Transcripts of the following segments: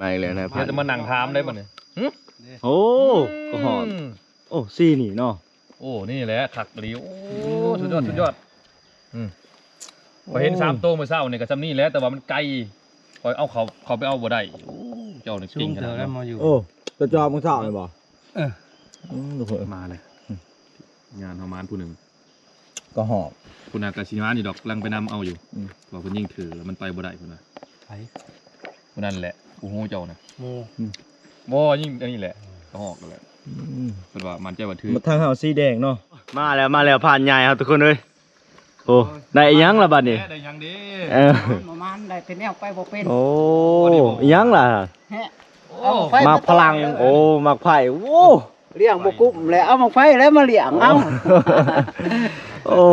ໄປແລ້ວນະ ເຮັດແຕ່ມານັ່ງຖາມໄດ້ບັດນີ້. ຫຶ? ໂອ້ ອືມ ກໍຮອດ. ໂອ້ ສີນີ້ເນາະ. ໂອ້ ນີ້ແຫຼະຄັກອີ່ຫຼີ. ໂອ້ ອືມ ສຸດຍອດ ສຸດຍອດ. ອືມ ຂ້ອຍເຫັນ ໂອ້ ສາມໂຕມື້ເຊົ້ານີ້ກໍຊ່ຳນີ້ແຫຼະ ແຕ່ວ່າມັນໄກ ຂ້ອຍເອົາເຂົ້າ ເຂົ້າໄປເອົາບໍ່ໄດ້. ໂອ້ ເຈົ້ານີ້ເກັ່ງຂະໜາດນັ້ນ. ໂອ້ ເຈົ້າຈອບມື້ເຊົ້ານີ້ບໍ່? ເອີ ອືມ ມາເລີຍ. ອືມ ຍານເຮົາມານຜູ້ໜຶ່ງ ກໍຫອບ ຜູ້ນັ້ນກໍຊິມານີ້ດອກ ກຳລັງໄປນຳເອົາຢູ່. ອືມ ວ່າເພິ່ນຍິງຖືແລ້ວມັນໄປບໍ່ໄດ້ພຸ້ນນະ. ໃຜ? ຜູ້ນັ້ນແຫຼະ ຜູ້ຮູ້ເຈົ້ານະ. ໝູ່ ອືມ ບໍ່ ຍິງອັນນີ້ແຫຼະ ກໍຫອກນັ້ນແຫຼະ. ອືມ ເພິ່ນວ່າໝັ້ນໃຈວ່າຖືກ. ທາງເຮົາສີແດງເນາະ. ມາແລ້ວ ມາແລ້ວ ພານໃຫຍ່ເຮົາທຸກຄົນເອີຍ. ໂອ້ ໄດ້ອີ່ຫຍັງລະບັດນີ້? ໄດ້ຫຍັງເດ້? ເອີ ປະມານໄດ້ແຕ່ແນວໄປບໍ່ເປັນ. ໂອ້ ອີ່ຫຍັງລະ? ເຮັດ ໂອ້ ໝາກຝຣັ່ງ. ໂອ້ ໝາກໄຜ່. ໂອ້ ລ້ຽງບໍ່ກຸ້ມແລ້ວ ເອົາໝາກໄຜ່ແລ້ວມາລ້ຽງເອົາ. ໂອ້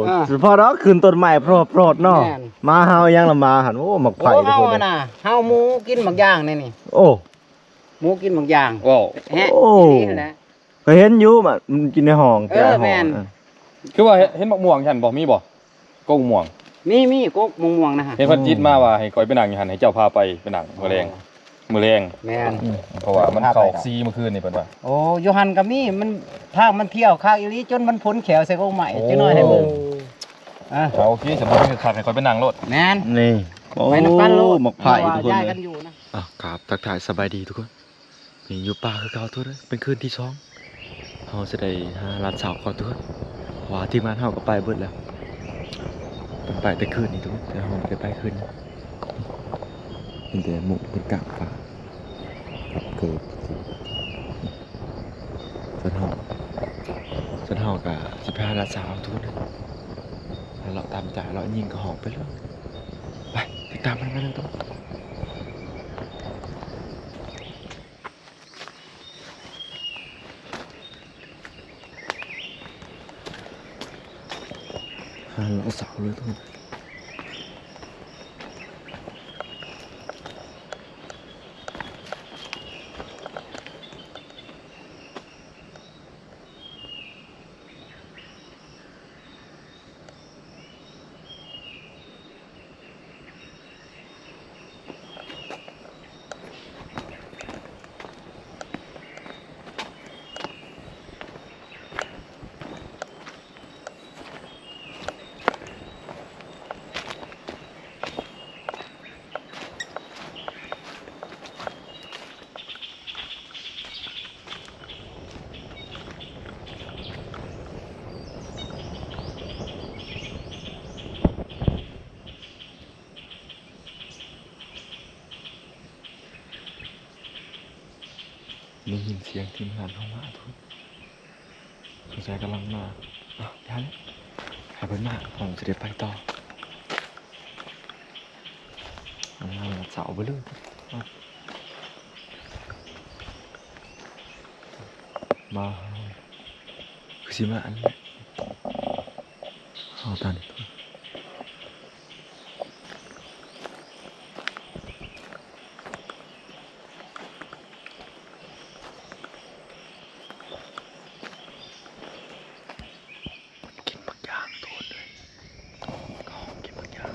ອ່າ ສະເພາະເນາະ ຂຶ້ນຕົ້ນໄມ້ພຣອດໆເນາະ. ແມ່ນ ມາເຮົາຫຍັງລະມາຫັ້ນ. ໂອ້ ໝາກໄຜ່. ໂອ້ ເຮົາຫັ້ນນະ ເຮົາໝູກິນໝາກຢາງນີ້ນີ້. ໂອ້ ໝູກິນໝາກຢາງ. ໂອ້ ແຮະ ໂອ້ ດີຫັ້ນແຫຼະ. ເຄີຍເຫັນຢູ່ ມັນກິນໃນຫ້ອງ. ເອີ ແຕ່ຫ້ອງ ແມ່ນ. ເອີ ຄືວ່າເຫັນ ເຫັນໝາກມ່ວງຊັ້ນບໍ່ ມີບໍ່? ກົກມ່ວງ. ມີ ມີ ກົກມ່ວງໆນະ. ເຫັນເພິ່ນຈິດມາວ່າໃຫ້ຂ້ອຍໄປນັ່ງຢູ່ຫັ້ນ ໃຫ້ເຈົ້າພາໄປ ໄປນັ່ງມື້ແລງ. ອໍ ມື້ແລງ. ແມ່ນ. ອືມ ເພາະວ່າມັນເຂົ້າສີມື້ຄືນນີ້ເພິ່ນວ່າ. ໂອ້ ຢູ່ຫັ້ນກໍມີ ມັນ ທາງມັນທ່ຽວຄັກອີ່ຫຼີ ຈົນມັນພົນແຂ້ວໃສ່ກົກໄມ້. ໂອ້ ຈັກໜ້ອຍໃຫ້ເບິ່ງ. ອ່າ ເອົາ ໂອເຄ ສະບັດນີ້ຄັກ ໃຫ້ຂ້ອຍໄປນັ່ງໂລດ. ແມ່ນ. ນີ້ ໄປນຳກັນໂລດ. ໂອ້ ໝາກໄຜ່ ເພາະວ່າ ທຸກຄົນເອີຍ ຍ້າຍກັນຢູ່ນະ. ອ່ະ ກາບທັກທາຍສະບາຍດີທຸກຄົນ. ນີ້ຢູ່ປ່າຄືເກົ່າທຸກຄົນເອີຍ ເປັນຄືນທີສອງ ເຮົາຈະໄດ້ຫາລາດເຊົ້າກ່ອນທຸກຄົນ ເພາະວ່າທີມງານເຮົາກໍໄປເບິດແລ້ວ ເພິ່ນໄປແຕ່ຄືນນີ້ທຸກຄົນ ແຕ່ເຮົາບໍ່ໄດ້ໄປຄືນນີ້ ເຫັນແຕ່ໝູ່ເພິ່ນກາງປ່າ ເກີບ ສ່ວນເຮົາ ສ່ວນເຮົາກໍຊິໄປຫາລາດເຊົ້າທຸກຄົນເອີຍ ເລາະຕາມໃຈ ເລາະຍິງກະຮອກໄປເລີຍ ໄປ ຕິດຕາມມັນມາເລີຍທຸກຄົນ. ຫາເລາະເຊົ້າເລີຍທຸກຄົນ. ໄດ້ຍິນສຽງທີມງານເຮົາມາທຸກຄົນ ສົງໄສກຳລັງມາ. ເອົ້າ ຢ່າແຫຼະ ໃຫ້ເພິ່ນມາ ເຮົາຈະໄດ້ໄປຕໍ່. ເອົາ ເອົາ ເອົາ ເອົາ ເອົາ ເອົາ ເອົາ ເອົາ ເອົາ ເອົາ ເອົາ ເອົາ ເອົາ ມາ ຄືຊິມາອັນນີ້ ເອົາຕານີ້. ກິນບັກຢ່າງໂຕເລີຍ ເຮົາກິນບັກຢ່າງ.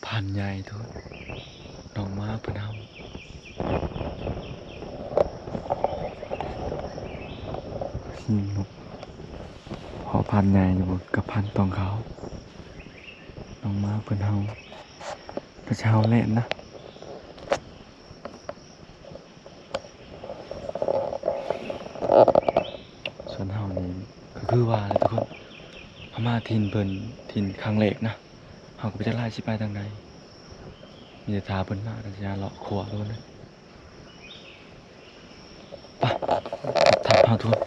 ພານໃຫຍ່ໂທດ ນ້ອງໝາເພິ່ນເຫົ່າ. ພໍພານໃຫຍ່ຢູ່ບໍ່ ກັບພານຕອງຂາວ. ນ້ອງໝາເພິ່ນເຫົ່າ ກໍຈະເຫົ່າແລ່ນນະ. ສ່ວນເຮົານີ້ກໍຄືວ່າແຫຼະທຸກຄົນ ເຮົາມາຖິ່ນເພິ່ນ ຖິ່ນຄັ້ງແລກນະ ເຮົາກໍບໍ່ຈັກລາຍຊິໄປທາງໃດ ມີແຕ່ຖ້າເພິ່ນມາ ກໍຊິຫາເລາະຂົວທຸກຄົນເດີ. ໄປ ຖາມເຮົາທຸກຄົນ.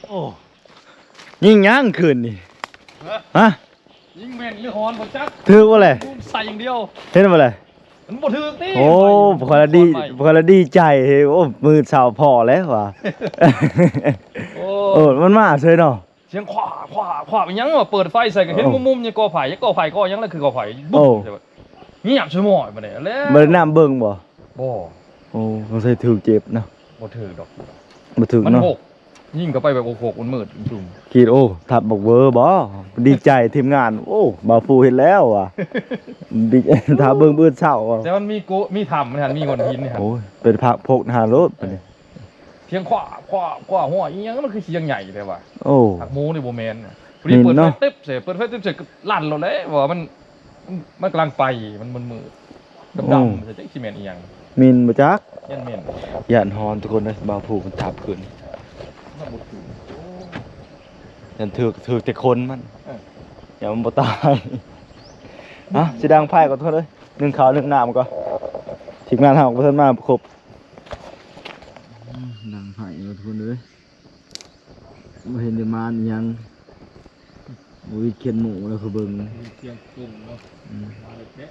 ໂອ້ ຍິງຫຍັງຄືນນີ້? ຮະ? ຮະ? ຍິງແມ່ນຫຼືຮອນບໍ່ຈັກ ຖືກບໍ່ແຫຼະ? ໃສ່ຢ່າງດຽວ ເຫັນບໍ່ແຫຼະ? ມັນບໍ່ຖືກຕິ ໂອ້ ຂ້ອຍລະດີ ຂ້ອຍລະດີໃຈ ໂອ້ ມື້ເຊົ້າພໍ້ແລ້ວວ່າ ໂອ້ ໂອ້ ມັນມາເສີຍເນາະ. ສຽງຂວາ ຂວາ ຂວາ ອີຫຍັງວະ ເປີດໄຟໃສ່ກໍເຫັນ ໂອ້ ງຸ່ມໆ ຫຍັງ ກໍໄຟ ຫຍັງ ກໍໄຟ ກໍຫຍັງລະ ຄືກໍໄຟ ໂອ້ ງຽບຊະໝ້ອຍບາດນີ້ແຫຼະ ບໍ່ໄດ້ນຳເບິ່ງບໍ່? ບໍ່ ໂອ້ ສົງໄສຖືກເຈັບເນາະ ບໍ່ຖືກດອກ ບໍ່ຖືກເນາະ ມັນໂຫກ ຍິງເຂົ້າໄປແບບໂຫກໆ ມືດໆ ຈຸ່ມ ຄິດ ໂອ້ ທັບບັກເວີບໍ່? ດີໃຈທີມງານ ໂອ້ ບ່າວພູເຮັດແລ້ວວ່າ ດີ ຖ້າເບິ່ງມື້ອື່ນເຊົ້າ ແຕ່ມັນມີໂກ ມີຖ້ຳ ມັນຫັ້ນ ມີກ້ອນຫີນນີ້ຫັ້ນ ໂອ້ຍ ໄປພັກພົກຫັ້ນໂລດບາດນີ້. ສຽງຂວາບ ຂວາບ ຂວາບ ຫົວ ອີຫຍັງ ມັນຄືສຽງໃຫຍ່ແທ້ວ່າ ໂອ້ ຫາກໝູນີ້ບໍ່ແມ່ນນະ. ພໍດີເປີດໄຟ ເນາະ ຕຶບໃສ່ ເປີດໄຟຕຶບໃສ່ ກໍລັ່ນໂລດແຫຼະ ວ່າມັນ ມັນກຳລັງໄປ ມັນມືດໆ ດຳໆ ໂອ້ ໃສ່ ຈັກຊິແມ່ນອີຫຍັງ ມິນບໍ່ຈັກ ຢ້ານມິນ ຢ້ານຮ້ອນທຸກຄົນເອີຍ. ບ່າວພູເພິ່ນຖາບຄືນ ຢ້ານຖືກ ຖືກແຕ່ຂົນມັນ ເອີ ຢ້ານມັນບໍ່ຕາຍ. ອ່ະ ຊິດັງໄຟກ່ອນທຸກຄົນເອີຍ ໜຶ້ງເຂົ້າໜຶ້ງນ້ຳກ່ອນ ທີມງານເຮົາກໍບໍ່ທັນມາຄົບ. ອືມ ດັງໄຟແລ້ວທຸກຄົນເອີຍ ບໍ່ເຫັນໄດ້ມາອີຫຍັງ ບໍ່ມີຂຽນໝູແລ້ວຄືເບິ່ງ ມີສຽງກົງເນາະ ອືມ ມາແທ້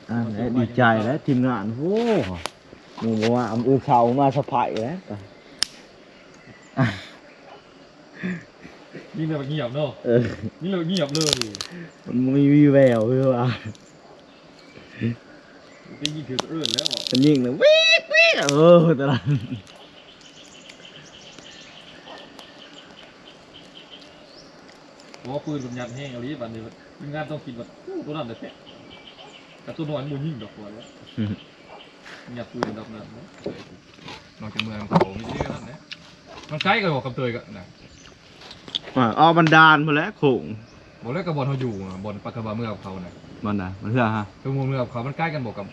ໆ ອ່າ ແລະ ດີໃຈແລ້ວທີມງານ ໂອ້ ໝູບໍ່ວ່າ ອື ເຊົ້າມາສະໄພແລ້ວ ຍິງແລ້ວກໍງຽບເນາະ ເອີ ຍິງແລ້ວກໍງຽບເລີຍ ມັນບໍ່ມີວີ່ແວວຄືວ່າ. ໄດ້ຍິນສຽງເອີ້ນແລ້ວ ມັນຍິງແລ້ວ ວິກວິກ ເອີ ຕະຫຼາດ ໂອ້ ປືນມັນຍັດແຮງອີ່ຫຼີ ບາດນີ້ທີມງານຕ້ອງຄິດວ່າ ໂອ້ ໂຕນັ້ນແຫຼະແທ້ ແຕ່ໂຕນ້ອຍມັນບໍ່ຍິງດອກ ວ່າແລ້ວ ຍັດປືນລະດັບນັ້ນເນາະ. ນອກຈາກເມືອງເຂົາມີແຕ່ນັ້ນແຫຼະ ມັນໄກກັນບໍ່ ຄຳເຕີຍກໍນະ ອ່າ ອອກບ້ານດ່ານພຸ້ນແຫຼະໂຄ້ງ ບໍ່ແລ້ວກໍບ່ອນເຮົາຢູ່ ບ່ອນປາກກະບາເມືອກັບເຂົານະ ບ່ອນໃດ ມັນເຮືອຫະ ຄືໝູ່ເມືອກັບເຂົາ ມັນໄກກັນບໍ່ກັບ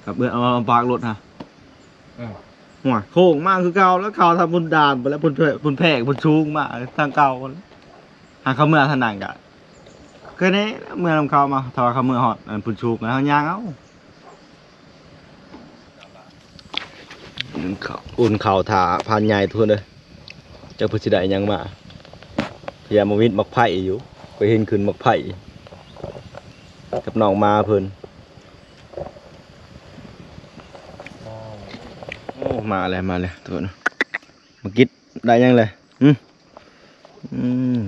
ກັບເມືອ ເອົາ ເອົາປາກລົດຫະ ເອີ ໂອ້ຍ ໂຄ້ງມາຄືເກົ່າແລ້ວ ເຂົ້າທາງພຸ້ນດ່ານໄປແລ້ວ ພຸ້ນແພກ ພຸ້ນແພກ ພຸ້ນສູງມາທາງເກົ່າ ຫາເຂົາເມືອທາງນັ້ນກະ ກໍແນ່ເມືອນຳເຂົາມາ ຖ້າວ່າເຂົາເມືອຮອດອັນພຸ້ນສູງ ແລ້ວເຮົາຍ່າງເອົາ. ອຸ່ນເຂົ້າ ອຸ່ນເຂົ້າຖ້າພານໃຫຍ່ທຸກຄົນເອີຍ ຈັກເພິ່ນຊິໄດ້ຫຍັງມາ. ພະຍາມາວິດໝາກໄຜ່ຢູ່ ຂ້ອຍເຫັນຂຶ້ນໝາກໄຜ່ກັບນ້ອງໝາເພິ່ນ. ໂອ້ ມາແລ້ວ ມາແລ້ວທຸກຄົນ ມາກິດ ໄດ້ຫຍັງແຫຼະ? ຫຶ? ອືມ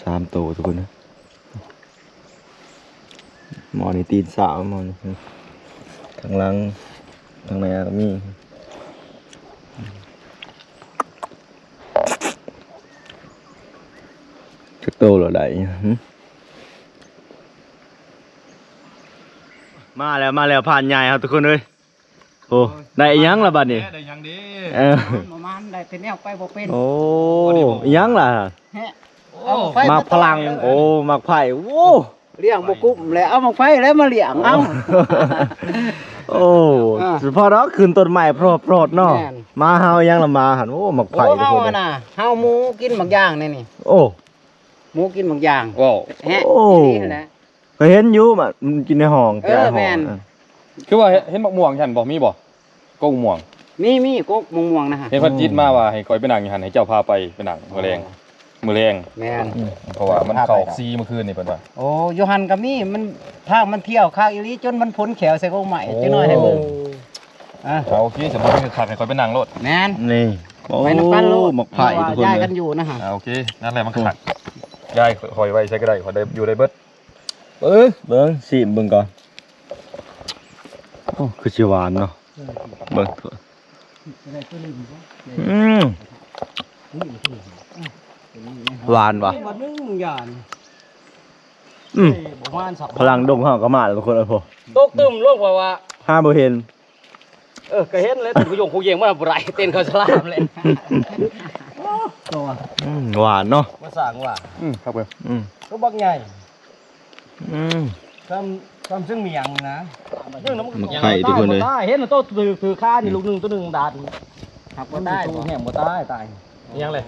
ສາມໂຕທຸກຄົນເອີຍ. ໝໍນີ້ຕີນສາວ ໝໍນີ້ ທາງຫຼັງ ທາງໜ້າກໍມີ. ຈັກໂຕແລ້ວໄດ້? ຫຶ? ມາແລ້ວ ມາແລ້ວ ພານໃຫຍ່ເຮົາທຸກຄົນເອີຍ. ໂອ້ ໄດ້ອີຫຍັງລະບາດນີ້? ໄດ້ຫຍັງເດ້? ເອີ ປະມານໄດ້ແຕ່ແນວໄປບໍ່ເປັນ. ໂອ້ ອີຫຍັງລະ? ເອົາໄຟມາ ໝາກຝຣັ່ງ ໂອ້ ໝາກໄຜ່ ໂອ້ ລ້ຽງບໍ່ກຸ້ມແລ້ວ ເອົາໝາກໄຜ່ແລ້ວມາລ້ຽງເອົາ. ໂອ້ ອ່າ ສະເພາະເນາະ ຂຶ້ນຕົ້ນໄມ້ໂພດໆເນາະ. ແມ່ນ ມາເຮົາຫຍັງລະມາຫັ້ນ ໂອ້ ໝາກໄຜ່ ໂອ້ ເຮົາຫັ້ນນະ ເຮົາໝູກິນໝາກຢ່າງນີ້ນີ້. ໂອ້ ໝູກິນໝາກຢ່າງ ເວົ້າ ແຮະ ໂອ້ ດີຫັ້ນແຫຼະ. ກໍເຫັນຢູ່ ມັນກິນໃນຫ້ອງ ເອີ ແຕ່ຫ້ອງ ແມ່ນ ເອີ ຄືວ່າເຫັນ ເຫັນໝາກມ່ວງຊັ້ນບໍ່ ມີບໍ່? ກົກມ່ວງ ມີ ມີກົກມ່ວງໆນະ. ເຫັນເພິ່ນຈິດມາວ່າໃຫ້ຂ້ອຍໄປນັ່ງຢູ່ຫັ້ນ ໃຫ້ເຈົ້າພາໄປ ໄປນັ່ງມື້ແລງ ມື້ແລງ. ແມ່ນ ອືມ ເພາະວ່າມັນເຂົ້າອອກສີ່ມື້ຄືນນີ້ເພິ່ນວ່າ. ໂອ້ ຢູ່ຫັ້ນກໍມີ ມັນ ທາງມັນທ່ຽວຄັກອີ່ຫຼີ ຈົນມັນພົນແຂວໃສ່ກົກໄມ້. ໂອ້ ຈັກໜ້ອຍໃຫ້ເບິ່ງ. ອ່າ ໂອເຄ ສະມມຸດຄືຄັກ ໃຫ້ຂ້ອຍໄປນັ່ງໂລດ. ແມ່ນ ນີ້ ໂອ້ ໄປນຳກັນໂລດ ໝາກໄຜ່ ເພາະວ່າ ທຸກຄົນ ຍ້າຍກັນຢູ່ນະ ອ່າ ໂອເຄ ນັ້ນແຫຼະມັນກໍຄັກ ໂອ້ ຍ້າຍຂ້ອຍໄວ້ໃສກໍໄດ້ ຂ້ອຍໄດ້ ຢູ່ໄດ້ເບິດ ເອີ ເບິ່ງ ຊີມເບິ່ງກ່ອນ ໂອ້ ຄືຊິຫວານເນາະ ເອີ ເບິ່ງ ອືມ ຫວານຫວະ ບໍ່ໜຶ່ງຢ່າງ ອືມ ເອີ ບໍ່ຫວານສັບ ພະລັງດົງເຮົາກໍມາແລ້ວ ທຸກຄົນເອີຍ ໂພ ຕົກຕຶ້ມລົງ ເພາະວ່າ ຫາບໍ່ເຫັນ ເອີ ກໍເຫັນແລ້ວ ເຕັ້ນຄຸຍົງຄຸເຢງມາບໍ່ໄດ້ ເຕັ້ນເຂົ້າສະຫຼາມແຫຼະ ໂອ້ ຕົວ ອືມ ຫວານເນາະ ມາສ້າງວ່າ ອືມ ຄັກເວີຍ ອືມ ຕົວບັກໃຫຍ່ ອືມ ຊ້ຳ ຊ້ຳເຊິ່ງໝຽງນີ້ນະ ໝາກໄຜ່ ທຸກຄົນເອີຍ ເຫັນໂຕຖື ຖືຄານີ້ ອືມ ລູກໜຶ່ງ ໂຕໜຶ່ງດາດ ຫັກບໍ່ຕາຍ ໂຕແຫ້ງບໍ່ຕາຍ ຕາຍ ອີຫຍັງເລີຍ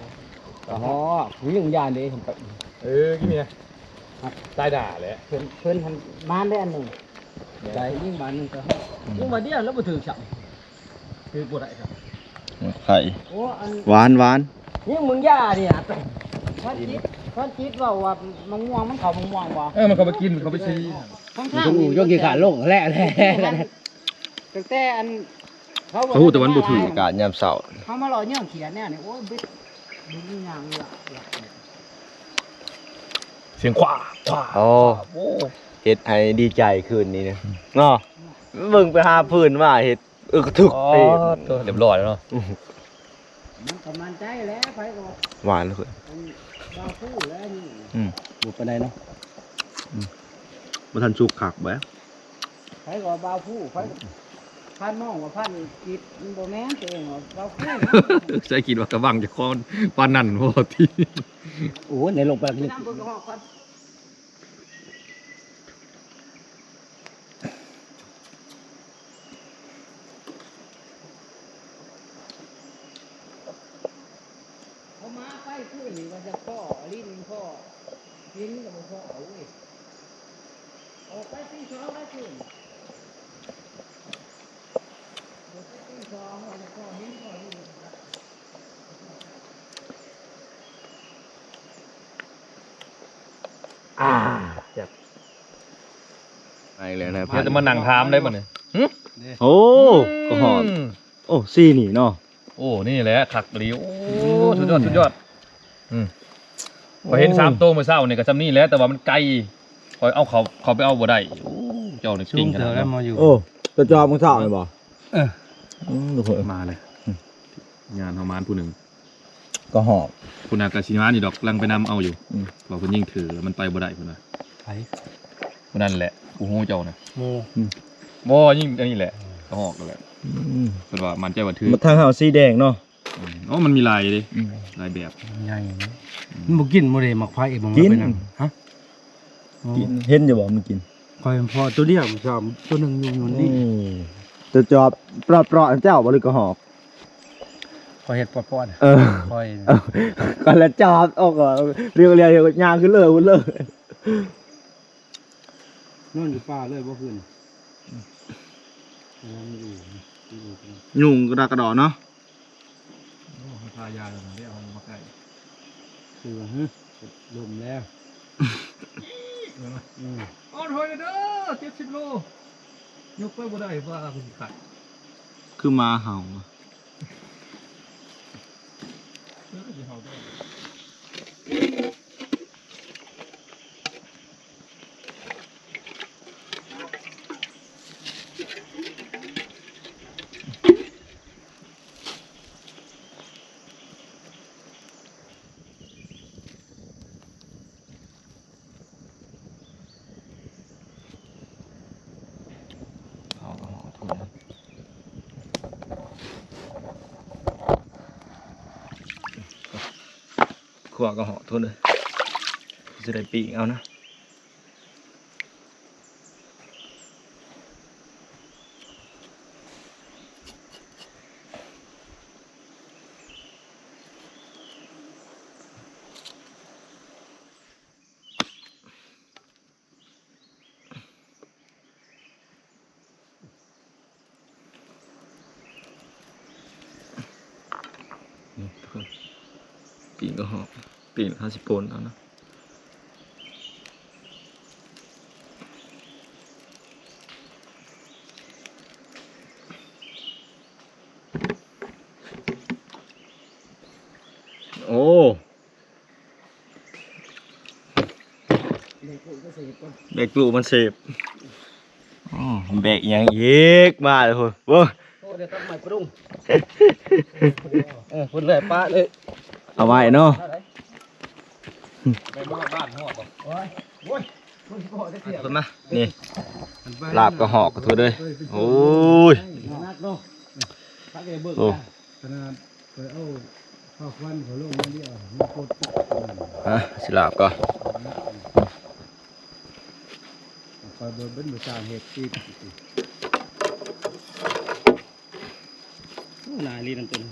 ກະຮອກ ຍິງຢານເດ້ ເອີ ກິນເມຍ ຕາຍດ່າແຫຼະ ເພິ່ນ ເພິ່ນຫັ້ນມາແລ້ວອັນໜຶ່ງ ໄດ້ຍິງບາດໜຶ່ງກໍຮອດ ຍິງບາດດຽວແລ້ວບໍ່ຖືກຊ້ຳ ຖືກບໍ່ໄດ້ຊ້ຳ ໄຂ່ ໂອ້ ອັນ ຫວານ ຫວານ ຍິງມຶງຢານີ້ນະ ທ່ານຈິດ ທ່ານຈິດເວົ້າວ່າມະມ່ວງມັນເຂົ້າມະມ່ວງບໍ່ ເອີ ມັນເຂົ້າໄປກິນ ເຂົ້າໄປຊີ ມັນກໍຢູ່ຍົກຂີ້ຂາດລົງແຫຼະ ຕັ້ງແຕ່ອັນ ເຂົາ ເຂົາຮູ້ແຕ່ວ່າມັນບໍ່ຖືກ ອາກາດຍາມເຊົ້າ ເຮົາມາເລາະຍ່ອງຂຽດແນວນີ້ ໂອ້ຍ ບິດ ບິດຍ່າງເລາະ ສຽງຂວ້າ ຂວ້າ ໂອ້ ໂອ້ ເຮັດໃຫ້ດີໃຈຄືນນີ້ນະ ອືມ ເນາະ ເບິ່ງໄປຫາພື້ນມາເຮັດ ເອີ ກະຖືກ ອໍ ເອີ ໂຕຮຽບຮ້ອຍແລ້ວເນາະ ອືມ ມັນກໍໝັ້ນໃຈແຫຼະ ໃຜກໍ ຫວານເລີຍ ອັນ ບ່າວພູແຫຼະນີ້ ອືມ ບໍ່ປານໃດເນາະ ອືມ ບໍ່ທັນສຸກຄັກແບບ ໃຜກໍບ່າວພູ ໃຜກໍພັນມອງວ່າພັນກິດ ມັນບໍ່ແມ່ນ ຕົວເອງວ່າບ່າວພູ ໃສ່ກິດວ່າກະບັງຈະຄອນປານນັ້ນບໍ່ຕິ ໂອ້ຍ ໃນລົງໄປ ນ້ຳເບິ່ງກໍຮອດກ່ອນ ເອົາມາໄປຄືນນີ້ວ່າຈະພໍ້ ຫຼິ້ນພໍ້ ກິນກໍບໍ່ພໍ້ເວີຍ ອອກໄປຕີສອງໄດ້ຄືນ ອອກໄປຕີສອງວ່າຈະພໍ້ ຫຼິ້ນພໍ້ ຫຼິ້ນ ອ່າ ແຊບ ໄປແລ້ວນະ ດຽວຈະມານັ່ງຖາມໄດ້ບັດນີ້ ຫຶ ໂອ້ ອືມ ກໍຮອດ ໂອ້ ສີນີ້ເນາະ ໂອ້ ນີ້ແຫຼະ ຄັກອີ່ຫຼີ ໂອ້ ສຸດຍອດ ສຸດຍອດ ອືມ ຂ້ອຍເຫັນສາມໂຕມື້ເຊົ້ານີ້ກໍຊ່ຳນີ້ແຫຼະ ແຕ່ວ່າມັນໄກ ຂ້ອຍເອົາເຂົ້າ ເຂົ້າໄປເອົາບໍ່ໄດ້ ໂອ້ ເຈົ້ານີ້ເກັ່ງຂະໜາດເນາະ ໂອ້ ກະຈອບມື້ເຊົ້ານີ້ບໍ່ ເອີ ອືມ ມາເລີຍ ອືມ ຍານເຮົາມານຜູ້ໜຶ່ງ ກະຮອກ ພຸ້ນນະ ກະຊິມານີ້ດອກ ກຳລັງໄປນຳເອົາຢູ່ ອືມ ວ່າເພິ່ນຍິງຖືກ ມັນໄປບໍ່ໄດ້ເພິ່ນວ່າ ໃຜ ຜູ້ນັ້ນແຫຼະ ຜູ້ຮູ້ເຈົ້ານະ ໝູ່ ອືມ ບໍ່ ຍິງອັນນີ້ແຫຼະ ກະຮອກນັ້ນແຫຼະ ອືມ ເພິ່ນວ່າໝັ້ນໃຈວ່າຖືກ ທາງເຮົາສີແດງເນາະ ອືມ ໂອ້ ມັນມີຫຼາຍເດ້ ອືມ ຫຼາຍແບບ ໃຫຍ່ເນາະ ອືມ ມັນບໍ່ກິນບໍ່ເດ້ ໝາກໄຜ່ບໍ່ ກິນ ໄປນຳ ຮະ ອໍ ກິນ ເຫັນຢູ່ບໍ່ມັນກິນ ຂ້ອຍພໍ້ຕົວດຽວ ສາມ ຕົວໜຶ່ງຢູ່ ຢູ່ນີ້ ອືມ ຕົວຈອບປອດໆ ເຈົ້າບໍ່ ຫຼືກະຮອກ ຂ້ອຍເຮັດປອດໆ ເອີ ຂ້ອຍ ກໍລະຈອບອອກ ລຽວໆ ຍ່າງຂຶ້ນເລີຍ ພຸ້ນເລີຍ ນອນຢູ່ປ່າເລີຍບໍ່ຄືນ ອືມ ນອນຢູ່ ຍຸງກະດາກະດໍເນາະ ໂອ້ ເຮົາທາຢາແລ້ວນະ ເດ້ເຮົາມາໃກ້ ຄືວ່າ ຫຶ ລົມແລ້ວ ອືມ ອໍ ຖອຍເດີ ເຈັດສິບໂລ ຍົກໄປບໍ່ໄດ້ ວ່າເພິ່ນຊິຂາຍ ຄືໝາເຫົ່າ ເຮົາກໍເຮົາທຸ່ນ ຂົ້ວກໍເຮົາທຸ່ນເດີ ຊິໄດ້ປີ້ງເອົານະ. ນີ້ທຸກຄົນ ປີ້ງກະເຫາະ ປີ້ງ ເຮົາຊິປົ່ນເອົາເນາະ. ໂ ແບກຕູ້ມັນເສບ. ອໍ ແບກອີ່ຫຍັງອີກ ມາເລີຍພຸ້ນ. ໂອ້ ໂອ້ ດຽວຕັດໄມ້ປະດຸງ. ເອີ ພຸ້ນເລີຍ ປະເລີຍ ເອົາໄວ້ເນາະ. ແມ່ນບໍ່ ຮອດບ້ານຮອດບໍ່? ໂອ້ຍ ໂອ້ຍ ເພິ່ນມາ ນີ້ ລາບກະຮອກ ຂໍໂທດເດີ. ໂອ້ຍ ໜັກເນາະ ໂອ້ ຂະໜາດ ຂ້ອຍເອົາຜ້າຄວັນຂ້ອຍລົງມາດຽວ ມັນກົດ. ອ່ະ ຊິລາບກ່ອນ. ຂ້ອຍບໍ່ເປັນຜູ້ຊ່າງເຮັດຕິດ. ໂອ້ ຫຼາຍລີ້ນຳຕົວນີ້.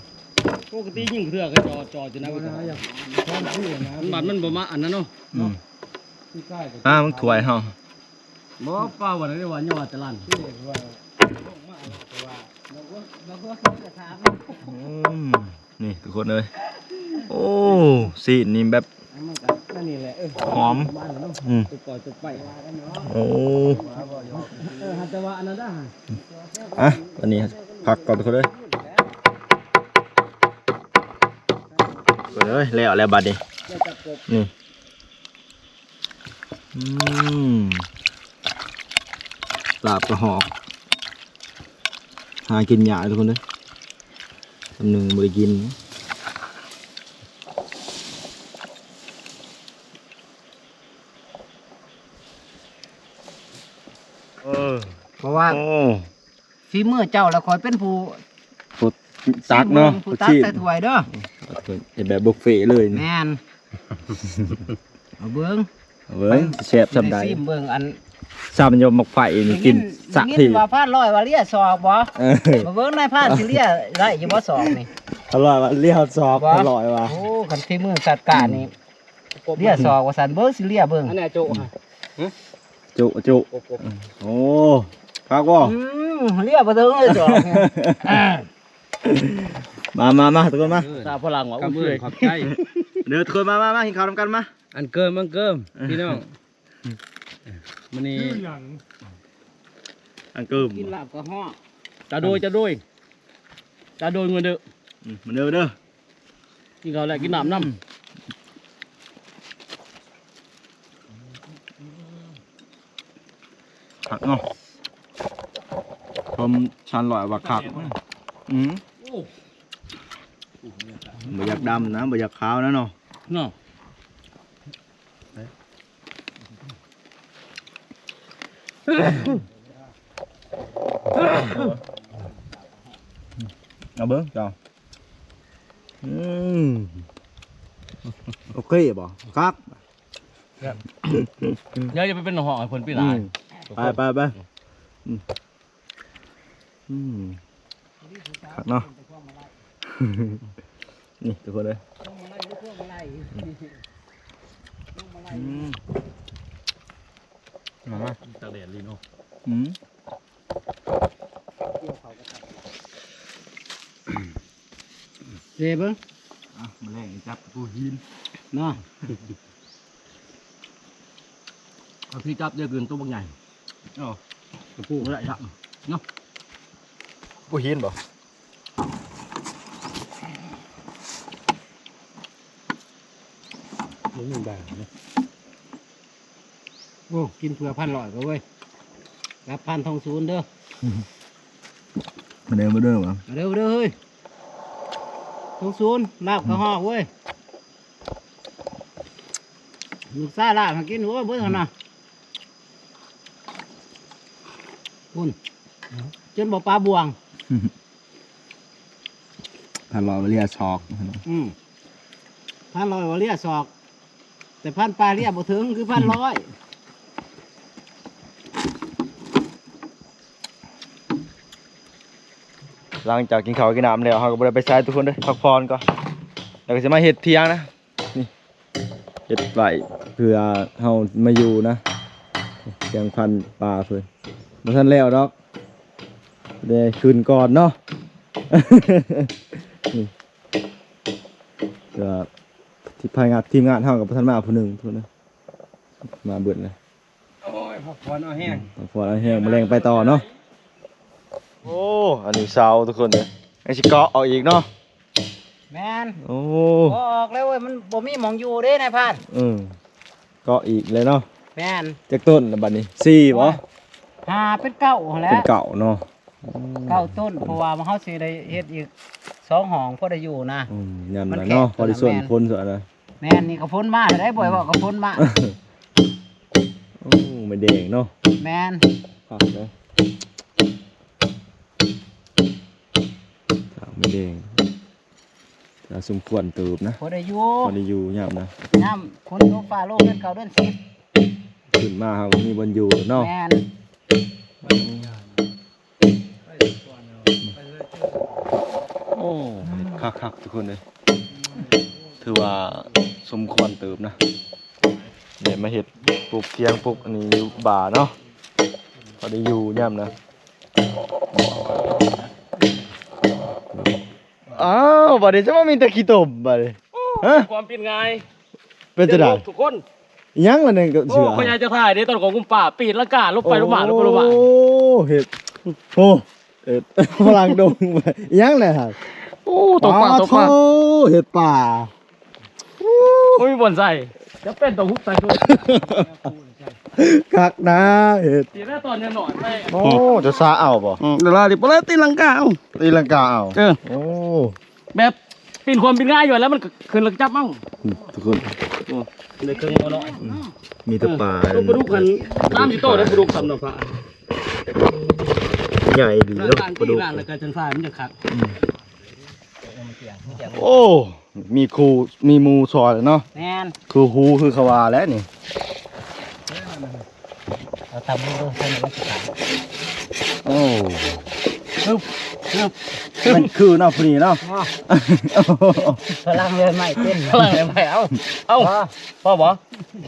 ປົກກະຕິຍິງເທື່ອກໍຈ່ອ ຈ່ອຍຢູ່ນະ. ບໍ່ນະ ຢາກຄວາມຮູ້ນະ. ມັນ ມັນບໍ່ມາອັນນັ້ນເນາະ. ອືມ ທີ່ໃກ້ກໍ ອ່າ ມັນຖ້ວຍເຮົາ. ບໍ່ ເປົ່າວ່າໄດ້ວ່າຍໍຈະລັນ. ອືມ ນີ້ທຸກຄົນເອີຍ ໂອ້ ຊີ້ນນີ້ແບບ ອັນນີ້ແຫຼະ ເອີ ຫອມ ມັນເນາະ. ອືມ ຕົວກ່ອຍຕົວໄປ ໂອ້ ເອີ ແຕ່ວ່າອັນນັ້ນດາ. ອ່ະ ອັນນີ້ພັກກ່ອນທຸກຄົນເອີຍ. ເອີຍ ແລ້ວ ແລ້ວບັດນີ້ ນີ້ ອືມ ລາບກະຮອກ ຫາກິນຍາກທຸກຄົນເດີ ສ່ຳໜຶ່ງບໍ່ໄດ້ກິນ. ເອີ ເພາະວ່າ ໂອ້ ຝີມືເຈົ້າ ແລ້ວຂ້ອຍເປັນຜູ້ ຜູ້ຕັກເນາະ ຜູ້ຕັກໃສ່ຖ້ວຍເດີ. ເຮັດແບບບຸບເຟເລີຍ. ແມ່ນ ເອົາເບິ່ງ ເບິ່ງຊິແຊບສ່ຳໃດ ຊິໄດ້ຊີມເບິ່ງ. ອັນ ຊ້ຳຢູ່ໝາກໄຟນີ້ກິນສະທີ ໄດ້ຍິນວ່າພັນຮ້ອຍວ່າເລຍສອກບໍ່? ເອີ ມາເບິ່ງນາຍພານຊິເລຍໄດ້ຢູ່ບໍ່ສອກນີ້? ພັນຮ້ອຍວ່າເລຍສອກ ບໍ່? ພັນຮ້ອຍວ່າ ໂອ້ ຄັນຝີມືຈັດການນີ້ ເລຍສອກວ່າຊັ້ນ. ເບິ່ງຊິເລຍເບິ່ງ ອັນນີ້ໂຈະ ຫະ ໂຈະ ໂຈະ ໂອ້ ຄັກບໍ່? ອືມ ເລຍບໍ່ເຖິງເລີຍສອກ. ມາ ມາ ມາ ທຸກຄົນມາ ເອີ ຕາຝຣັ່ງວ່າ ກຳເອີຍ ຂອບໃຈເດີ ທຸກຄົນ ມາ ມາ ມາ ກິນເຂົ້ານຳກັນມາ. ອັນເກີມ ອັນເກີມ ພີ່ນ້ອງ ມື້ນີ້ ອັນເກີມ ກິນລາບກະຮອກ ຕາໂດຍ ຕາໂດຍ ຕາໂດຍ ເງິນເດີ ອືມ ມາເດີ ມາເດີ. ກິນເຂົ້າແລ້ວກິນນ້ຳນຳ ຄັກເນາະ. ຊົມຊັ້ນຮ້ອຍວ່າຄັກ. ອືມ ໂອ້ ບໍ່ຢາກດຳນະ ບໍ່ຢາກຂາວນະເນາະ ເນາະ. ເອົາເບິ່ງເຈົ້າ. ອືມ ໂອເຄບໍ່? ຄັກ. ດຽວຈະໄປເປັນນັກຮ້ອງໃຫ້ເພິ່ນປີໜ້າ. ອືມ ໄປ ໄປ ໄປ. ອືມ ອືມ ຄັກເນາະ. ນີ້ທຸກຄົນເອີຍ ອືມ ມາ ມາ ຕາກແດດລີເນາະ. ອືມ ເດ້ເບິ່ງ ອ່ະ ມາແລງຈັບຕະປູຫີນເນາະ. ເອົາທີ່ຈັບເດ້ ຄືໂຕບັກໃຫຍ່. ເອົາ ຕະປູບໍ່ໄດ້ລະເນາະ. ປູຫີນບໍ່? ບໍ່ມີບາງເນາະ. ໂອ້ ກິນເພື່ອພັນຮ້ອຍກໍເວີຍ ກັບພັນທອງສູນເດີ. ມາເດີ ມາເດີ ມາເດີ ມາເດີເຮີ້ຍ. ທອງສູນ ລາບກະຮອກເວີຍ. ລູກຊາຍລາບໃຫ້ກິນ ໂອ້ຍ ເບິດຫັ້ນນະ. ພຸ້ນ ຈົນບໍ່ປາບ່ວງ. ພັນຮ້ອຍວ່າເລຍສອກ. ອືມ ພັນຮ້ອຍວ່າເລຍສອກ ແຕ່ພັນປາເລຍບໍ່ເຖິງ ຄືພັນຮ້ອຍ. ຫຼັງຈາກກິນເຂົ້າກິນນ້ຳແລ້ວ ເຮົາກໍບໍ່ໄດ້ໄປໃສທຸກຄົນເດີ ພັກຜ່ອນກ່ອນ ແລ້ວກໍຊິມາເຮັດຖຽງນະ. ນີ້ ເຮັດໄວ້ເພື່ອເຮົາມາຢູ່ນະ ຖຽງພັນປາເພິ່ນ ບໍ່ທັນແລ້ວດອກ ໄດ້ຂຶ້ນກ່ອນເນາະ. ນີ້ ກໍທີມງານ ທີມງານເຮົາກໍບໍ່ທັນມາຜູ້ໜຶ່ງ ເພິ່ນນະ ມາເບິດແລ້ວ. ໂອ້ຍ ພັກຜ່ອນເອົາແຮງ ອືມ ພັກຜ່ອນເອົາແຮງ ມື້ແລງໄປຕໍ່ເນາະ. ໂອ້ ອັນນີ້ເສົາທຸກຄົນເອີຍ ຍັງຊິເກາະອອກອີກເນາະ. ແມ່ນ ໂອ້ ເກາະອອກແລ້ວເວີຍ ມັນບໍ່ມີໝ່ອງຢູ່ເດ້ນາຍພານ. ເອີ ເກາະອີກແລ້ວເນາະ. ແມ່ນ ຈັກຕົ້ນລະບັດນີ້ ສີ່ບໍ່? ຫ້າ ເປັນເກົ້າຫັ້ນແຫຼະ ເປັນເກົ້າເນາະ ເກົ້າຕົ້ນ ເພາະວ່າເຮົາຊິໄດ້ເຮັດອີກສອງຫ້ອງ ພໍໄດ້ຢູ່ນະ ອືມ ຍາມນັ້ນເນາະ ພໍໄດ້ຊົນຄົນຊະນະ ແມ່ນ ນີ້ກໍຝົນມາແລ້ວເດ້ ບໍ່ໃຫ້ເວົ້າກໍຝົນມາ ໂອ້ ໄມ້ແດງເນາະ ແມ່ນ ຄັກເນາະ ໄມ້ແດງ ກໍສົມຄວນເຕີບນະ ພໍໄດ້ຢູ່ ພໍໄດ້ຢູ່ຍາມນະ ຍາມຝົນຕົກຟ້າລົງ ເດືອນເກົ້າເດືອນສິບ ຂຶ້ນມາເຮົາກໍມີບ່ອນຢູ່ເນາະ ແມ່ນ ໂອ້ ຄັກໆ ທຸກຄົນເອີຍ ຖືວ່າສົມຄວນເຕີບນະ ໄດ້ມາເຮັດປຸກທຽງປຸກອັນນີ້ຢູ່ບ້ານເນາະ ພໍໄດ້ຢູ່ຍາມນະ ອ້າວ ບາດນີ້ຈະວ່າມີແຕ່ຂີ້ຕົມບາດນີ້ ໂອ້ ຮະ ຄວາມເປັນງ່າຍ ເປັນຈັ່ງໃດ ເປັນທຸກຄົນ ອີຫຍັງລະນີ້ກໍເຊື່ອ ໂອ້ ພໍ່ໃຫຍ່ເຈົ້າທ່າເດ້ ຕອນຂອງກຸມປາ ປີນລັງກາລົງໄປລົງມາ ໂອ້ ລົງໄປລົງມາ ເຮັດ ໂອ້ ເຮັດພະລັງດົງ ອີຫຍັງແຫຼະຫັ້ນ ໂອ້ ຕົກປາ ໂອ້ ຕົກປາ ໂອ້ ເຮັດປາ ໂອ້ຍ ບໍ່ມີບ່ອນໃສ່ ຈຳເປັນຕ້ອງຮຸບໃສ່ໂຕ ຄັກນະ ເຮັດ ຕີແລ້ວຕອນຍັງໜ້ອຍໄປ ໂອ້ ຈະສາເອົາບໍ່? ອືມ ດາລານີ້ບໍ່ໄດ້ ຕີລັງກາເອົາ ຕີລັງກາເອົາ ເອີ ໂອ້ ແບບປີນຄວາມປີນງ່າຍຢູ່ ແລ້ວມັນກໍຂຶ້ນແລ້ວຈັບເອົາ ອືມ ທຸກຄົນ ໂອ້ ໄດ້ເຄິ່ງບໍ່ເນາະ ອືມ ມີແຕ່ປາ ເອີ ປາດຸກຫັ້ນ ຕາມຊິໂຕໄດ້ປາດຸກ ຕຳນະພະ ໃຫຍ່ດີເນາະ ປາດຸກ ແລ້ວການຕີລານ ແລ້ວກໍຈັ່ງຊາຍມັນຈະຄັກ ອືມ ໂອ້ ມີຄູ່ ມີໝູ່ຊ່ອຍເນາະ ແມ່ນ ຄືຫູຄືເຂົາວ່າແຫຼະນີ້ ເອົາຕຳລົງເດີ ໃສ່ໃນມັນຊິຂາຍ ໂອ້ ຮຶບ ຮຶບ ມັນຄືເນາະ ຜູ້ນີ້ເນາະ ພະລັງເລີຍໄມ້ເຕັ້ນ ພະລັງເລີຍໄມ້ ເອົາ ເອົາ ພໍບໍ່?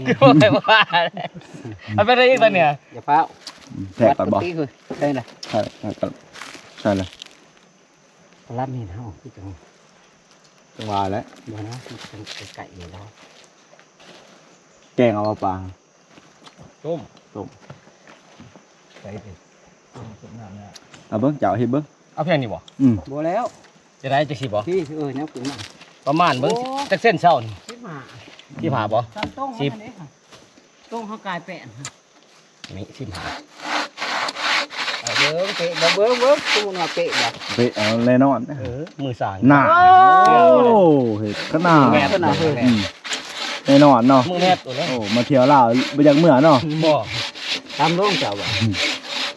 ຄືບໍ່ໄດ້ວ່າ ເອົາໄປໄດ້ອີກຕອນເນີ້ຍ ຢ່າຟ້າວ ແທກກ່ອນບໍ່? ໃສ່ນະ ໃສ່ ໃສ່ກ່ອນ ໃສ່ເລີຍ ພະລັງເຫັນເຮົາຄືຈັງ ຈັງວ່າແຫຼະ ບໍ່ນະ ໃກ້ໆນີ້ເນາະ ແກງເອົາປາ ຕົ້ມ ຕົ້ມ ໃສ່ຕິ ຕົ້ມ ຕົ້ມນ້ຳນະ ເອົາເບິ່ງ ເຈົ້າເຮັດເບິ່ງ ເອົາພຽງນີ້ບໍ່? ອືມ ບໍ່ແລ້ວ ຈະໄດ້ຈັກສິບໍ່? ພີ່ ເອີ ແນວກິນມັນ ປະມານເບິ່ງ ໂອ້ ຈັກເຊັນເຊົ້ານີ້? ສິບຫ້າ ສິບຫ້າບໍ່? ຕາມຕົງ ສິບ ມັນເດ້ ຕົງເຮົາກາຍແປດ ນີ້ ສິບຫ້າ ເອົາເບິ່ງ ເປະບໍ່ ເບິ່ງ ເບິ່ງ ສົມມຸດວ່າເປະບໍ່? ເປະ ເອົາແນ່ນອນ ເອີ ມືສາງ ໜ້າ ໂອ້ ເຮັດຂະໜາດ ແມ່ນ ອືມ ແນ່ນອນເນາະ ມືແມັດໂຕແລ້ວ ໂອ້ ມາທ່ຽວລາວບໍ່ຢາກເມືອເນາະ ບໍ່ ຕາມລົງເຈົ້າວ່າ ອືມ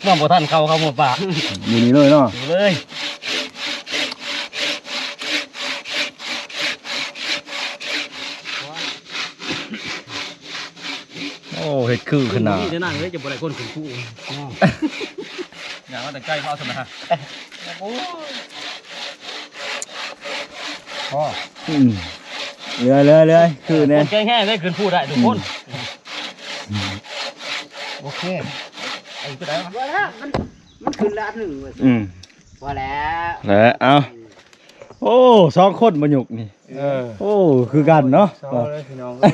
ເມືອບໍ່ທັນເຂົາ ເຂົາໝົດປາ ຢູ່ນີ້ເລີຍເນາະ ຢູ່ເລີຍ. ໂອ້ ເຮັດຄືຂະໜາດ ນີ້ເດີ ນັ້ນເລີຍ ຈະບໍ່ໄດ້ຄົນຂຶ້ນພູ ຍ່າງມາແຕ່ໄກ ເອົາຊັ້ນນະ ໂອ້ຍ ພໍ ອືມ ເລື້ອຍໆ ຄືແນ່ ຄົນແຂງແຮງໄດ້ຂຶ້ນພູໄດ້ທຸກຄົນ ອືມ ໂອເຄ ເອົາໄປໄດ້ ບໍ່ແລ້ວ ມັນ ມັນຂຶ້ນລະອັນໜຶ່ງເວີຍ ອືມ ພໍແລ້ວ ແລ້ວ ເອົາ ໂອ້ ສອງຄົນມາຍົກນີ້ ເອີ ໂອ້ ຄືກັນເນາະ ເຊົາເລີຍພີ່ນ້ອງເອີຍ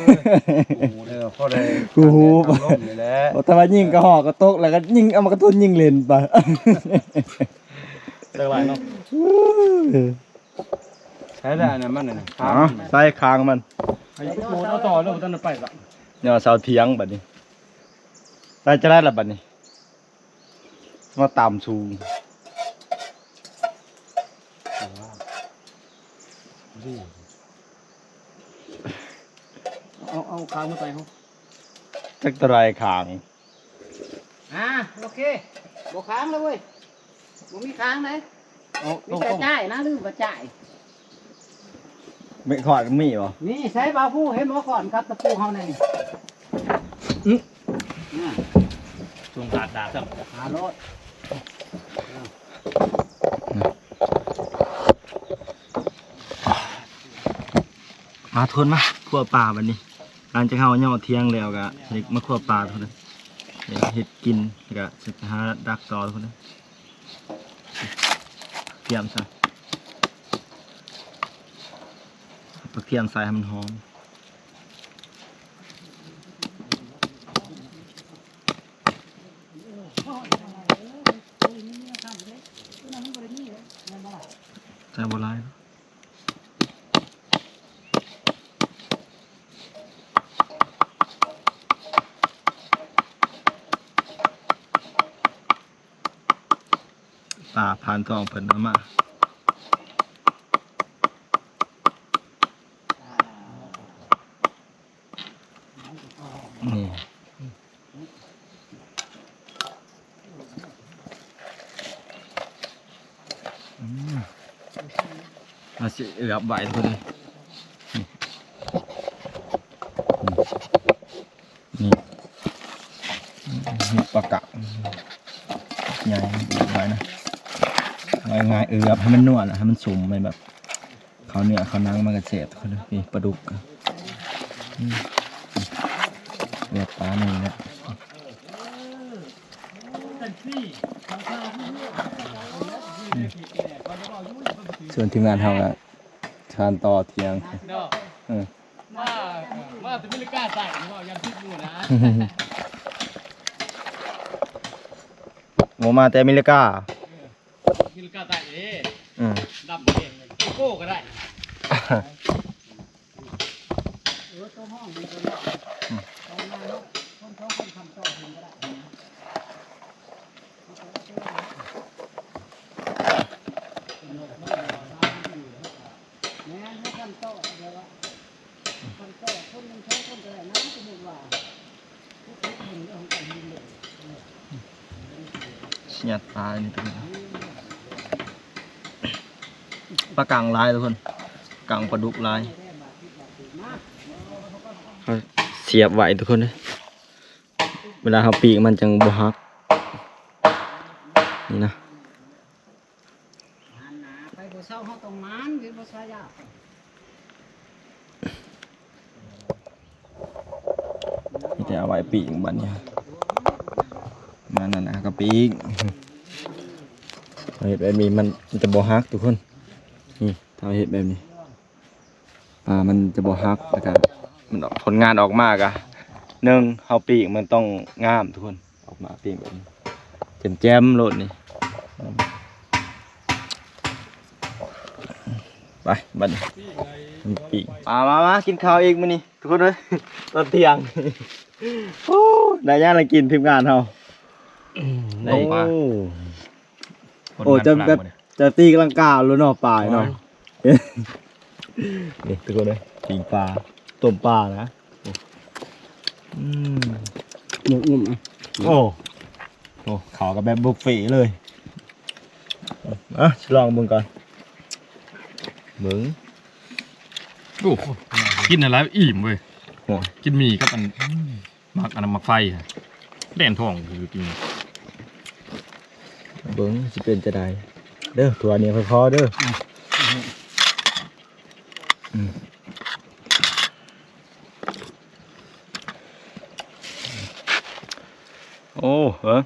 ເອີ ພໍໄດ້ ກູຮູ້ ຕາມລົມນີ້ແຫຼະ ໂອ້ ແຕ່ວ່າຍິງກະຫອກກະຕົກ ແລ້ວກະຍິງ ເອົາມາກະຕຸ້ນຍິງຫຼິ້ນໄປ ເລີກຫຼາຍເນາະ ໃຊ້ແລ້ວອັນນັ້ນມັນນັ້ນ ຄາງ ໃສ່ຄາງມັນ ເອົາຕໍ່ເລີຍ ບໍ່ທັນໄດ້ໄປລະ ເນາະ ເສົາຖຽງບັດນີ້ ໄດ້ຈະໄດ້ລະບັດນີ້ ມາຕຳສູງ ເອົາ ເອົາຄາງມາໃສ່ເຮົາ ຈັກເທົ່າໃດຄາງ ອ່າ ໂອເຄ ບໍ່ຄາງແລ້ວເວີຍ ບໍ່ມີຄາງໃດ ເອົາ ມີແຕ່ຈ່າຍນະ ລືມວ່າຈ່າຍ ໄມ້ຄ້ອນມີບໍ່? ມີ ໃຊ້ບ່າວຜູ້ ເຫັນບໍ່ ຄ້ອນກັບຕະປູເຮົາແນ່ນີ້ ອື ອ່າ ສົ່ງດາດດາດຊ້ຳ ຫາໂລດ ມາທຸກຄົນ ມາຄົວປາບັດນີ້ ຫຼັງຈາກເຮົາຍໍຖຽງແລ້ວກະ ມາຄົວປາທຸກຄົນ ເຮັດກິນ ແລ້ວກະຊິໄປຫາດັກຕໍ່ທຸກຄົນ ກຽມຊະ ເອົາກະທຽມໃສ່ໃຫ້ມັນຫອມ ໃສ່ບໍ່ຫຼາຍ. ໂອ້ ຕາຜ່ານທ້ອງເພິ່ນເອົາມາ ນີ້ ອືມ ເຮົາຊິເອືອບໄວ້ພຸ້ນເດ້ ນີ້ ນີ້ ເຫັດປາກະ ໃຫຍ່ ເອືອບໄວ້ນະ ເອົາງ່າຍໆ ເອືອບໃຫ້ມັນນົວນະ ໃຫ້ມັນສົມ ໃຫ້ແບບ ເຂົ້າເນື້ອເຂົ້າໜັງມັນກໍແຊບ ທຸກຄົນເອີຍ. ນີ້ປາດຸກ ອືມ ເອືອບປານີ້ແຫຼະ ອືມ ສ່ວນທີມງານເຮົາກໍ ທານຕໍ່ທ່ຽງ ເອີ ມາ ມາແຕ່ອາເມລິກາໃຕ້ ເວົ້າຢ່າງຜິດໝູ່ນະ ໂອ້ ມາແຕ່ອາເມລິກາ ອາເມລິກາໃຕ້ເດ້ ອືມ ດຳເດ້ ໂກໂກ້ກໍໄດ້ ເອີ ຕົວຫ້ອງນີ້ກໍໄດ້ ອືມ ສອງງານເນາະ ຄົນສອງຄົນຄຳຕໍ່ເພິ່ນກໍໄດ້ ແມ່ນ ເຮົາຄຳຕໍ່ແບບວ່າ ຄຳຕໍ່ຄົນໜຶ່ງສອງຄົນກໍໄດ້ນະ ສົມມຸດວ່າ ຍັດປາອັນນີ້ ປາກັງຫຼາຍ ທຸກຄົນ ກັງປາດຸກຫຼາຍ ເຮົາສຽບໄວ້ ທຸກຄົນເອີຍ. ເວລາເຮົາປີ້ງມັນຈັ່ງບໍ່ຫັກ ນີ້ນະ ຫັ້ນນະ ໄປບໍ່ເຊົາເຮົາຕ້ອງໝານ ເຮັດບໍ່ຊາຍາກ ມີແຕ່ເອົາໄວ້ປີ້ງບັດນີ້ ມານັ້ນນະ ເຮົາກໍປີ້ງ ເຮົາເຮັດແບບນີ້ມັນ ມັນຈະບໍ່ຫັກ ທຸກຄົນ ນີ້ ຖ້າເຮົາເຮັດແບບນີ້ ປາມັນຈະບໍ່ຫັກ ແລ້ວກະມັນອອກ ຜົນງານອອກມາກະ ໜຶ່ງ ເຮົາປີ້ງມັນຕ້ອງງາມ ທຸກຄົນ ອອກມາປີ້ງແບບນີ້ ແຈ່ມໆໂລດນີ້ ໄປ ບັດນີ້ ປີ້ງ ມາ ມາ ມາ ກິນເຂົ້າອີກມື້ນີ້ ທຸກຄົນເອີຍ ຕອນທ່ຽງ ໂອ້ ໄດ້ຫຍັງລະກິນ ທີມງານເຮົາ ໄດ້ ໂອ້ ຄົນ ໂອ້ ງານ ຈະ ຝຣັ່ງ ແບບ ມື້ນີ້ ຈະຕີລັງກາໂລດເນາະ ປາເນາະ ໂອ້ຍ ນີ້ທຸກຄົນເອີຍ ປີ້ງປາ ຕົ້ມປານະ ອືມ ໝົກງຸ້ມ ໂອ້ ໂອ້ ເຂົ້າກັນແບບບຸບເຟເລີຍ ອ່ະ ຊິລອງເບິ່ງກ່ອນ ເບິ່ງ ໂອ້ ກິນອັນລະອີ່ມເວີຍ ໂອ້ ກິນໝີ່ກັບອັນ ໝາກອັນນັ້ນ ໝາກໄຟ ແລ່ນທ້ອງຢູ່ຈິງ ເບິ່ງຊິເປັນຈັ່ງໃດເດີ ຖ້ວຍນີ້ຄ່ອຍພໍເດີ ອືມ ອືມ ໂອ້ ເອີ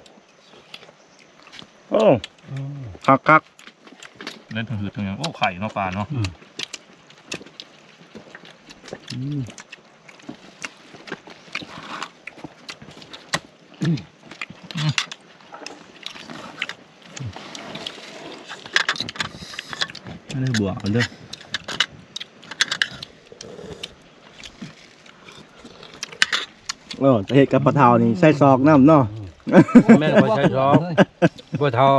ໂອ້ ອືມ ຄັກໆ ເຫຼັ້ນທັງຫືດທັງຫຍັງ ໂອ້ ໄຂ່ເນາະ ປາເນາະ ອືມ ອືມ ອັນນີ້ບວກເດີ ເອີ ຈະເຮັດກັບພໍ່ເຖົ້ານີ້ໃສ່ຊອກນຳເນາະ ແມ່ນ ຂ້ອຍໃສ່ຊອກ ພໍ່ເຖົ້າ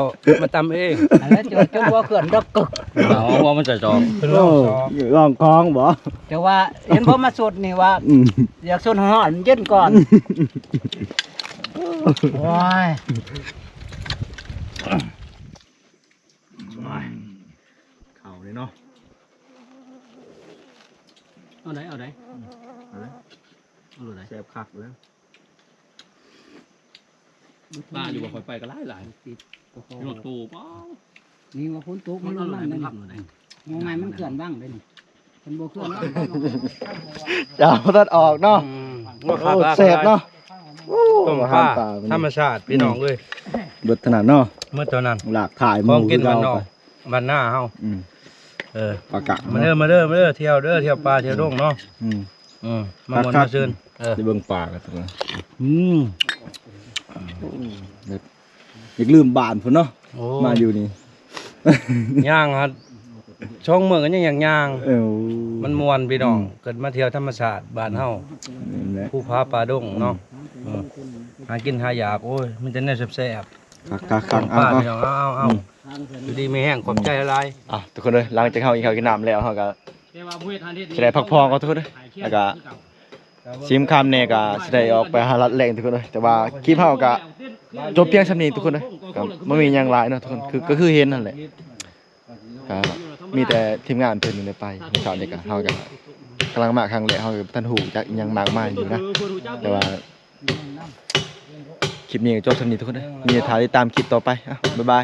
ມາຕຳເອງ ອັນນັ້ນຈົນ ຈົນຫົວເຂື່ອນດອກກຶກ ເອົາຫົວມັນໃສ່ຊອກ ເປັນລອງຊອກ ໂອ້ ລອງຄອງບໍ ແຕ່ວ່າເຫັນບໍ່ ມາສົດນີ້ວ່າ ອືມ ຢາກສົດຮ້ອນ ເຢັນກ່ອນ ໂອ້ຍ ເຂົ້າເລີຍເນາະ ເອົາໄດ ເອົາໄດ ເອົາໄດ ເອົາໂລດໄດ ແຊບຄັກເລີຍ ປາຢູ່ວ່າຂ້ອຍໄປກໍຫຼາຍໆ ຕິດ ໂຕ ນີ້ວ່າຝົນຕົກ ມັນລົງມາ ມັນ ມັນເຄື່ອນວັງເດ້ນີ້ ມັນບໍ່ເຄື່ອນວັງ ຈາບໍ່ທັນອອກເນາະ ອືມ ໂອ້ ແຊບເນາະ ໂອ້ ຕົ້ມປາ ອາຫານປາ ທຳມະຊາດ ພີ່ນ້ອງເອີຍ ເບິດເທົ່ານັ້ນເນາະ ເບິດເທົ່ານັ້ນ ຫຼາກຖ່າຍໝູ່ ຂອງກິນບ້ານນອກ ບ້ານນາເຮົາ ອືມ ເອີ ປາກະ ມາເດີ ມາເດີ ມາເດີ ທ່ຽວເດີ ທ່ຽວປ່າ ທ່ຽວດົງເນາະ ອືມ ອືມ ມາມ່ວນ ຄັກໆ ມາຊື່ນ ເອີ ໄປເບິ່ງປາກັນ ອືມ ແບບ ຢາກລືມບ້ານພຸ້ນເນາະ ໂອ້ ມາຢູ່ນີ້ ຍ່າງຫັ້ນ ສອງມື້ກໍຍັງຢາກຍ່າງ ເອີ ມັນມ່ວນພີ່ນ້ອງ ອືມ ເກີດມາທ່ຽວທຳມະຊາດບ້ານເຮົາ ນັ້ນແຫຼະ ພູຜາປ່າດົງເນາະ ອືມ ເອີ ຫາກິນຫາຢາກ ໂອ້ຍ ມີແຕ່ແນວແຊບໆ ຄັກໆ ເອົາ ເອົາ ເອົາ ຢູ່ດີມີແຮງ ຂອບໃຈຫຼາຍໆ. ອ່ະ ທຸກຄົນເອີຍ ຫຼັງຈາກເຮົາກິນເຂົ້າກິນນ້ຳແລ້ວ ເຮົາກໍຊິໄດ້ພັກຜ່ອນກ່ອນ ທຸກຄົນເອີຍ. ແລ້ວກໍຊິມຄຳແດ່ກໍຊິໄດ້ອອກໄປຫາລັດແລ້ງ ທຸກຄົນເອີຍ. ແຕ່ວ່າຄລິບເຮົາກໍຈົບພຽງສ່ຳນີ້ ທຸກຄົນເອີຍ. ກໍບໍ່ມີຫຍັງຫຼາຍເນາະ ທຸກຄົນ ຄື ກໍຄືເຫັນຫັ້ນແຫຼະ. ກໍມີແຕ່ທີມງານເພິ່ນນີ້ແຫຼະໄປ. ມື້ເຊົ້ານີ້ກໍ ເຮົາກໍກຳລັງມາຄັ້ງແລກ ເຮົາກໍບໍ່ທັນຮູ້ຈັກອີ່ຫຍັງມາກມາຍຢູ່ນະ. ແຕ່ວ່າຄລິບນີ້ກໍຈົບສ່ຳນີ້ ທຸກຄົນເອີຍ. ມີແຕ່ຖ້າຕິດຕາມຄລິບຕໍ່ໄປ. ອ່ະ ບາຍບາຍ.